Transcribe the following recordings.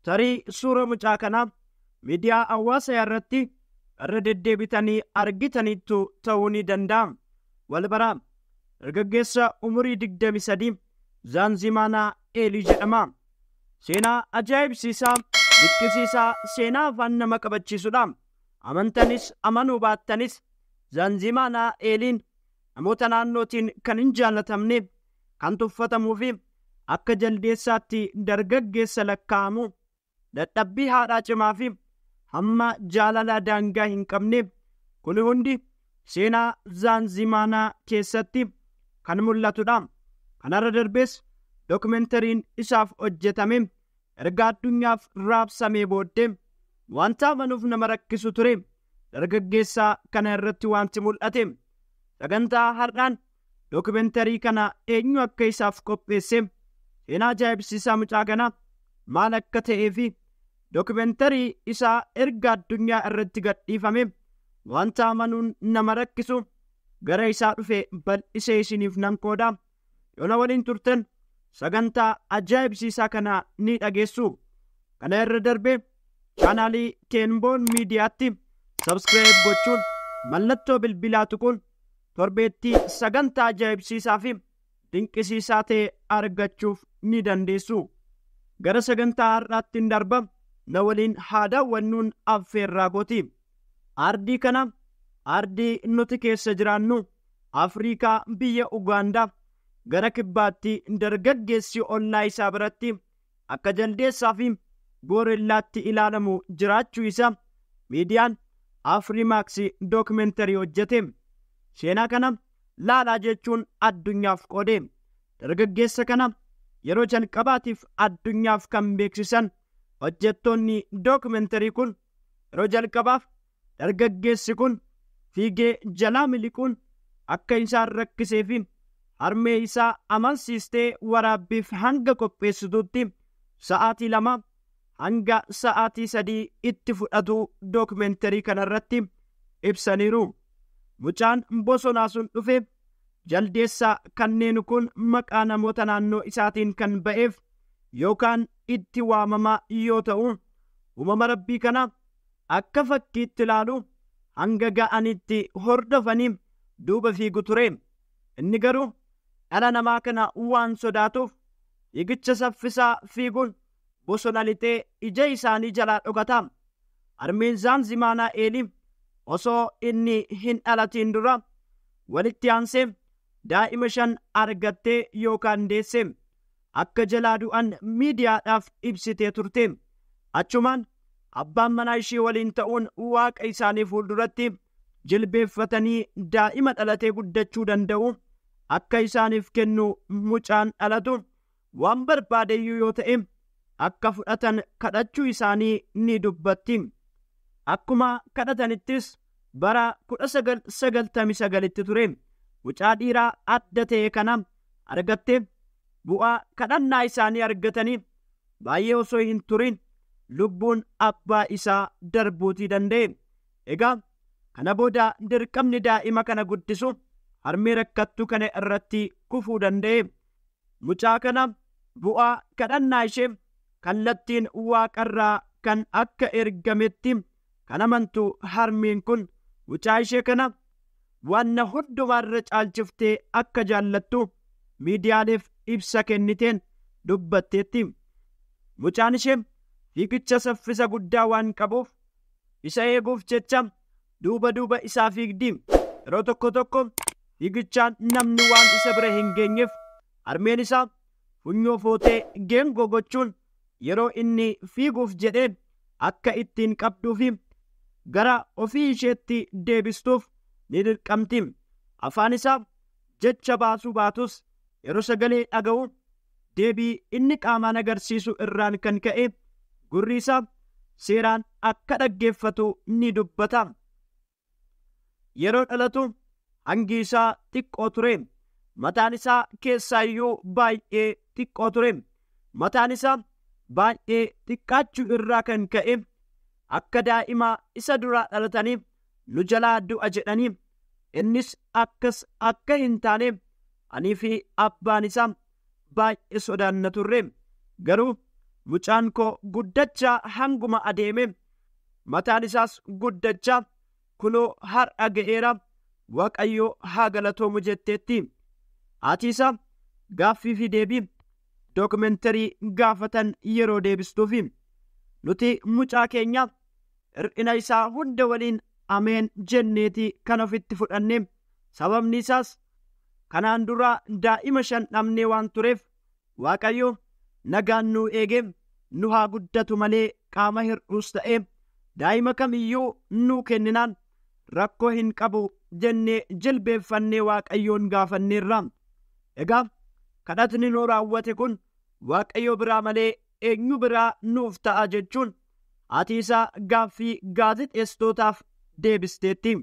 Tarii suura mucaa kanaa miidiyaa hawaasaa irratti irra deddeebitanii argitaniittu ta'uu ni danda'a. Wal baraa dargaggeessa umurii 23 Zaanzimaanaa Eelii jedhama. Seenaa ajaa'ibsiisaa, dinqisiisaa, seenaa afaan nama qabachiisudha. Amantanis amanuu baattanis Zaanzimaanaa Eeliin namoota naannootiin kan hin jaallatamne, kan tuffatamuu fi akka jaldeessaatti dargaggeessa lakkaa'amu, dadhabbii haadhaa cimaa fi hamma jaalala daangaa hin qabne, kun hundi seenaa Zaanzimaanaa keessatti kan mul'atudha. Kanarra darbees dookumentariin isaaf hojjetame erga addunyaaf raabsamee booddee wanta amanuuf nama rakkisu ture. Dargaggeessa kana irratti wanti mul'ate. Sagantaa har'aan dookumentarii kana eenyu akka isaaf qopheesse, seenaa ajaa'ibsiisaa mucaa kana maal akka ta'ee fi dookumentarii isaa erga addunyaa irratti gadhiifame wanta amanuun nama rakkisu gara isaa dhufe bal'isee isiniif nan qooda. Yoo na waliin turtan sagantaa ajaa'ibsiisaa kana ni dhageessu. Kana irra darbee chaanaalii Keenboon Miidiyaatti sabskiraayib gochuun mallattoo bilbilaa tuquun torbeetti sagantaa ajaa'ibsiisaa fi dinqisiisaa ta'e argachuuf ni dandeessu. Gara sagantaa har'aatti hin darba, na waliin haa daawwannuun affeerraa gooti. Aardii kana, aardii nuti keessa jiraannu, Afriikaa biyya Ugaandaa gara kibbaatti dargaggeessi ollaa isaa biratti akka jaldeessaa fi goorillaatti ilaalamu jiraachuu isaa miidiyaan Afrimaaks dookumentarii hojjete. Seenaa kana laalaa jechuun addunyaaf qoode. Dargaggeessa kana yeroo jalqabaatiif addunyaaf kan beeksisan hojjettoonni dookumentarii kun yeroo jalqabaaf dargaggeessi kun fiigee jalaa miliquun akka isaan rakkisee fi harmee isaa amansiistee waraabbiif hanga qopheessitutti sa'aatii 2 hanga sa'aatii 3 itti fudhatu dookumentarii kanarratti ibsaniiru. Mucaan bosonaa sun dhufe jaldeessa kanneen kun maqaa namoota naannoo isaatiin kan ba'eef yookaan itti waamamaa yoo ta'u, uumama rabbii kana akka fakkiitti ilaalu hanga ga'anitti hordofanii duuba fiigu ture. Inni garuu dhala namaa kana waan sodaatuuf fiigicha saffisaa fiiguun bosona lixee ija isaanii jalaa dhokata. Harmeen Zaanzimaanaa Eelii osoo inni hin dhalatiin dura walitti aansee daa'ima 5 argattee yookaan deesse akka jalaa du'an miidiyaadhaaf ibsitee turte. Achumaan abbaan manaa ishee waliin ta'uun waaqa isaanii fuulduratti jilbeeffatanii daa'ima dhalatee guddachuu danda'u akka isaaniif kennu mucaan dhalatu waan barbaadeyyuu yoo ta'e akka fudhatan kadhachuu isaanii ni dubbatti. Akkuma kadhatanittis bara 1999 ture mucaa dhiiraa adda ta'e kana argatte. Bu'aa kadhannaa isaanii argatanii baay'ee osoo hin turin lubbuun abbaa isaa darbuutii danda'e. Egaa kana booda dirqamni daa'ima kana guddisu harmee rakkattuu kana irratti kufuu danda'e. Mucaa kana bu'aa kadhannaa ishee kallattiin waaqarraa kan akka ergametti kan amantu harmeen kun mucaa ishee kana waan hundumaarra caalchiftee akka jaallattu miidiyaaleef ibsa kenniteen dubbatteetti. Mucaan ishee fiigicha saffisa guddaa waan qabuuf isa eeguuf jecha duuba duuba isaa fiigdi. Yeroo tokko tokko fiigichaan namni waan isa bira hin geenyeef harmeen isaa funyoo footee geengoo gochuun yeroo inni fiiguuf jedhee akka ittiin qabduu fi gara ofii isheetti deebistuuf ni dirqamti. Afaan isaa jecha baasuu baatus yeroo sagalee dhaga'u deebii inni qaamaan agarsiisu irraan kan ka'e gurri isaa seeraan akka dhaggeeffatu ni dubbata. Yeroo dhalatu hangi isaa xiqqoo ture. Mataan isaa keessaayyuu baay'ee xiqqoo ture. Mataan isaa baay'ee xiqqaachuu irraa kan ka'e akka daa'ima isa duraa dhalatanii nu jalaa du'a jedhanii innis akkas akka hin taane anii fi abbaan isaa baay'ee sodaanna turre. Garuu Mucaan koo guddachaa hanguma adeeme mataan isaas guddachaa kunoo har'a ga'eera, Waaqayyo haa galatoomu jetteetti. Haati isaa gaaffii fi deebii dookumentarii gaafatan yeroo deebistuufi nuti mucaa keenya hir'ina isaa hunda waliin ameen jenneeti kan ofitti fudhanne. Sababni isaas kanaan dura daa'ima 5 dhabnee waan tureef Waaqayyo nagaan nu eege nu haa guddatu malee qaama hir'uus ta'e daa'ima kamiyyuu nu kenninaan rakkoo hin qabu jennee jilbeeffannee Waaqayyoon gaafanneerra. Egaa kadhatni nu raawwate kun Waaqayyo biraa malee eenyu biraa nuuf ta'a jechuun haati isaa gaaffii gaazexeessitootaaf deebisteetti.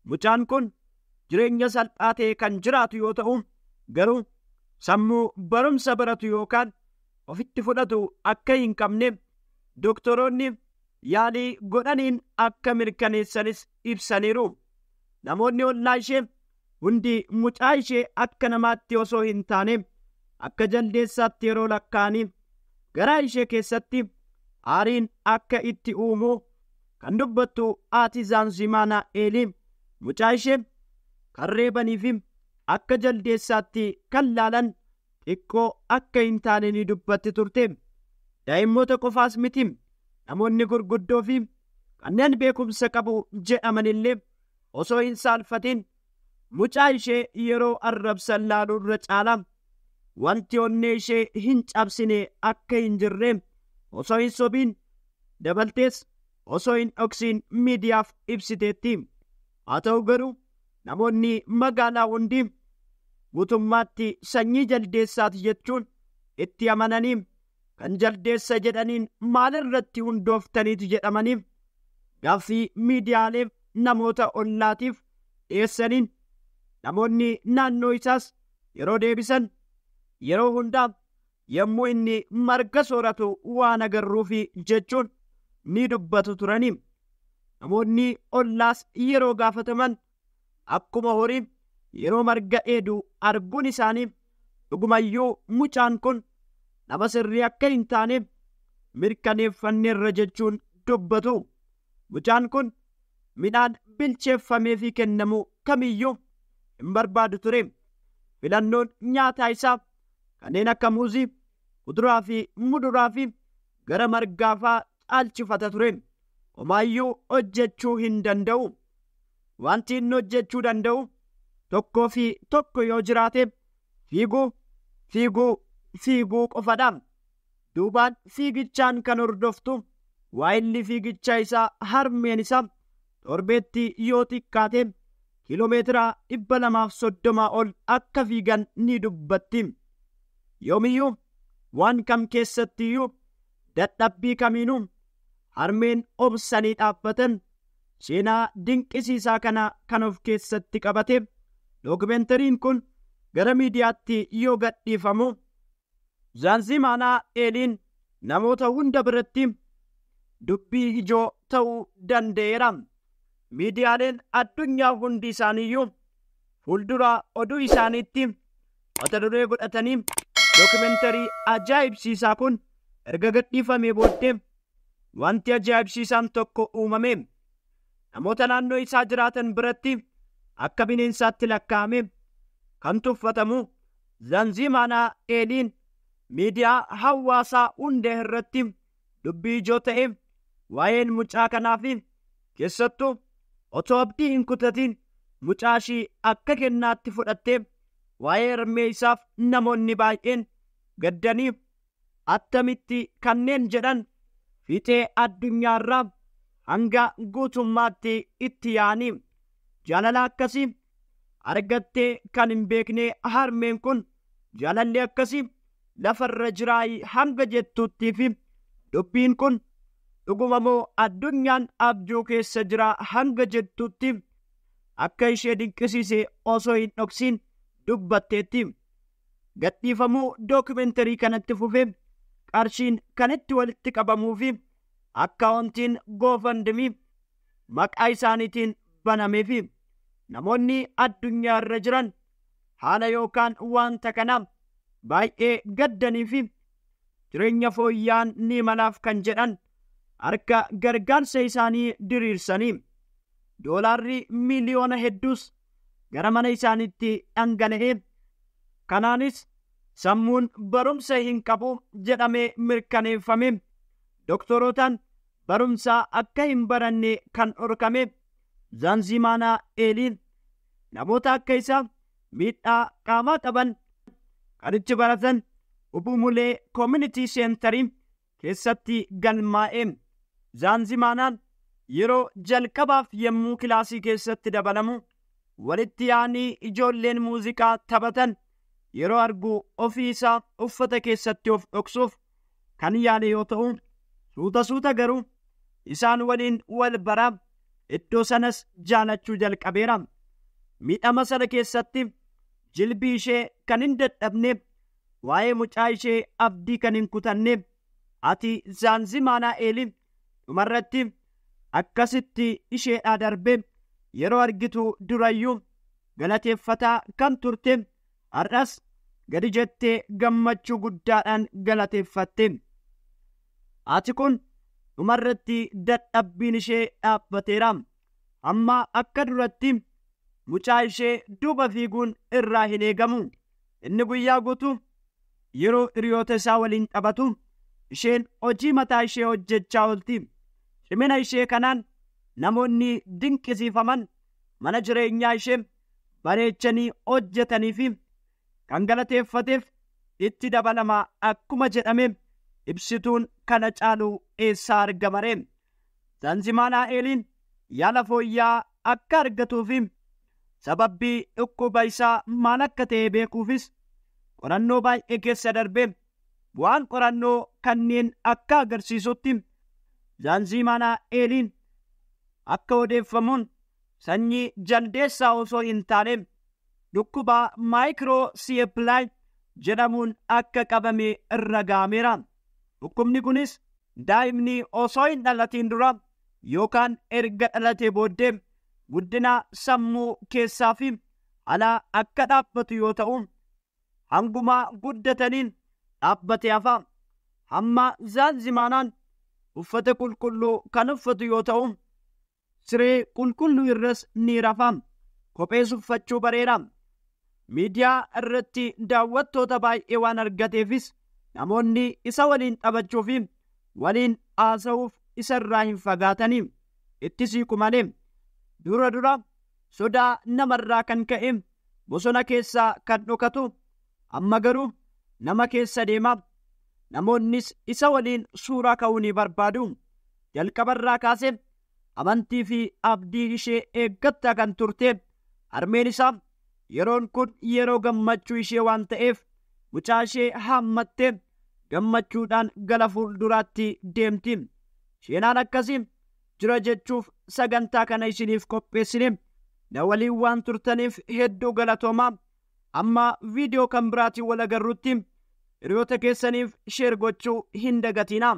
Mucaan kun jireenya salphaa ta'e kan jiraatu yoo ta'u garuu sammuu barumsa baratu yookaan ofitti fudhatu akka hin qabne doktoroonni yaalii godhaniin akka mirkaneessanis ibsaniiru. Namoonni ollaa ishee hundi mucaa ishee akka namaatti osoo hin taane akka jaldeessaatti yeroo lakkaa'anii garaa ishee keessatti aariin akka itti uumu kan dubbattu haati Zaanzimaanaa Eelii mucaa ishee kan reebanii fi akka jaldeessaatti kan laalan xiqqoo akka hin taane ni dubbatti turte. Daa'immoota qofaas miti, namoonni gurguddoo fi kanneen beekumsa qabu jedhamanillee osoo hin saalfatin mucaa ishee yeroo arrabsan laaluurra caala wanti onnee ishee hin cabsine akka hin jirre osoo hin sobiin dabaltees osoo hin dhoksiin miidiyaaf ibsiteetti. Haa ta'u garuu namoonni magaalaa hundi guutummaatti sanyii jaldeessaati jechuun itti amananii kan jaldeessa jedhaniin maalirratti hundooftaniitu jedhamaniif gaaffii miidiyaaleef namoota ollaatiif dhiyeessaniin namoonni naannoo isaas yeroo deebisan yeroo hundaa yommuu inni marga sooratu waan agarruufi jechuun ni dubbatu turanii. Namoonni ollaas yeroo gaafataman akkuma horii yeroo marga dheedu arguun isaanii dhugumayyuu mucaan kun nama sirrii akka hin taane mirkaneeffanneerra jechuun dubbatu. Mucaan kun midhaan bilcheeffamee fi kennamu kamiyyuu hin barbaadu ture. Filannoon nyaataa isaa kanneen akka muuzii, kuduraa fi muduraa fi gara margaa fa'aa caalchifata ture. Homaayyuu hojjechuu hin danda'u. Wanti inni hojjechuu danda'u tokkoo fi tokko yoo jiraate fiiguu, fiiguu, fiiguu qofadha. Duubaan fiigichaan kan hordoftu waa'illi fiigichaa isaa harmeen isaa torbeetti yoo xiqqaate kiiloomeetira 230 ol akka fiigan ni dubbatti. Yoomiyyuu waan kam keessattiyyuu dadhabbii kamiinuu harmeen obsanii dhaabbatan seenaa dinqisiisaa kana kan of keessatti qabate. Dookumentariin kun gara miidiyaatti yoo gadhiifamu Zaanzimaanaa Eeliin namoota hunda biratti dubbii ijoo ta'uu danda'eera. Miidiyaaleen addunyaa hundi isaaniiyyuu fuuldura oduu isaaniitti mata duree godhatanii dookumentarii ajaa'ibsiisaa kun erga gadhiifamee booddee wanti ajaa'ibsiisaan tokko uumame. Namoota naannoo isaa jiraatan biratti akka bineensaatti lakkaa'ame kan tuffatamu Zaanzimaanaa Eeliin miidiyaa hawaasaa hunda irratti dubbii ijoo ta'e waa'een mucaa kanaa fi keessattuu otoo abdii hin kutatin mucaa ishii akka kennaatti fudhattee waa'ee harmee isaaf namoonni baay'een gaddanii attamitti kanneen jedhan fiixee addunyaarraa hanga guutummaatti itti yaa'anii jaalala akkasii argattee kan hin beekne harmeen kun jaalalli akkasii lafarra jiraayi hanga jettuuttii fi dubbiin kun dhuguma moo addunyaan abjuu keessa jira hanga jettuutti akka ishee dinqisiise osoo hin dhoksiin dubbatteetti. Gadhiifamuu dookumentarii kanatti fufee qarshiin kan itti walitti qabamuu fi akkaawuntiin GoFundMe maqaa isaaniitiin banamee fi namoonni addunyaa irra jiran haala yookaan wanta kanaaf baay'ee gaddanii fi jireenya fooyyaan ni malaaf kan jedhan harka gargaarsa isaanii diriirsanii doolaarri miiliyoona hedduus gara mana isaaniitti dhangala'e. Kanaanis sammuun barumsa hin qabu jedhamee mirkaneeffame. Doktorotaan barumsa akka hin baranne kan dhorkame Zaanzimaanaa Eeliin namoota akka isaa miidhaa qaamaa qaban kan itti baratan Ubumulee Community Centerii keessatti galmaa'e. Zaanzimaanaan yeroo jalqabaaf yommuu kilaasii keessatti dabalamu walitti yaa'anii ijoolleen muuziqaa taphatan yeroo argu ofii isaa uffata keessatti of dhoksuuf kan yaale yoo ta'u, suuta suuta garuu isaan waliin wal baraa iddoo sanas jaalachuu jalqabeera. Miidhama sana keessatti jilbii ishee kan hin dadhabne, waa'ee mucaa ishee abdii kan hin kutanne ati Zaanzimaanaa Eelii dhumarratti akkasitti isheedhaa darbe yeroo argitu durayyuu galateeffataa kan turte har'as gadi jettee gammachuu guddaadhaan galateeffatte. Ati kun dhumarratti dadhabbiin ishee dhaabbateera. Amma akka duratti mucaa ishee duuba fiiguun irraa hin eegamu. Inni guyyaa guutuu yeroo hiriyoota isaa waliin taphatu isheen hojii mataa ishee hojjechaa oolti. Cimina ishee kanaan namoonni dinqisiifaman mana jireenyaa ishee bareechanii hojjetanii fi kan galateeffateef itti dabalama akkuma jedhame ibsituun kana caalu eessaa argama ree? Zaanzimaanaa Eeliin yaala fooyya'aa akka argatuu fi sababbii dhukkuba isaa maal akka ta'e beekuufis qorannoo baay'ee keessa darbe. Bu'aan qorannoo kanneen akka agarsiisutti Zaanzimaanaa Eeliin akka odeeffamuun sanyii jaldeessaa osoo hin taane dhukkuba maayikiroo jedhamuun akka qabame irra ga'ameera. Dhukkubni kunis daa'imni osoo hin dhalatiin dura yookaan erga dhalatee booddee guddina sammuu keessaa fi alaa akka dhaabbatu yoo ta'u, hanguma guddataniin dhaabbatee hafa. Hamma Zaanzimaanaan uffata qulqulluu kan uffatu yoo ta'u, siree qulqulluu irras ni rafa. Kophees uffachuu bareera. Miidiyaa irratti daawwattoota baay'ee waan argateefis namoonni isa waliin taphachuu fi waliin haasa'uuf isa irraa hin fagaatanii itti siqu malee. Dura dura sodaa namarraa kan ka'e bosona keessaa kan dhokatu amma garuu nama keessa deema. Namoonnis isa waliin suuraa ka'uu ni barbaadu. Jalqabarraa kaasee amantii fi abdii ishee eeggattaa kan turte harmeen isaa yeroon kun yeroo gammachuu ishee waan ta'eef mucaa ishee haammattee gammachuudhaan gara fuulduraatti deemti. Seenaan akkasii jira jechuuf sagantaa kana isiniif qopheessine. Na waliin waan turtaniif hedduu galatoomaa. Amma viidiyoo kan biraatiin wal agarrutti hiriyoota keessaniif share gochuu hin dagatinaa.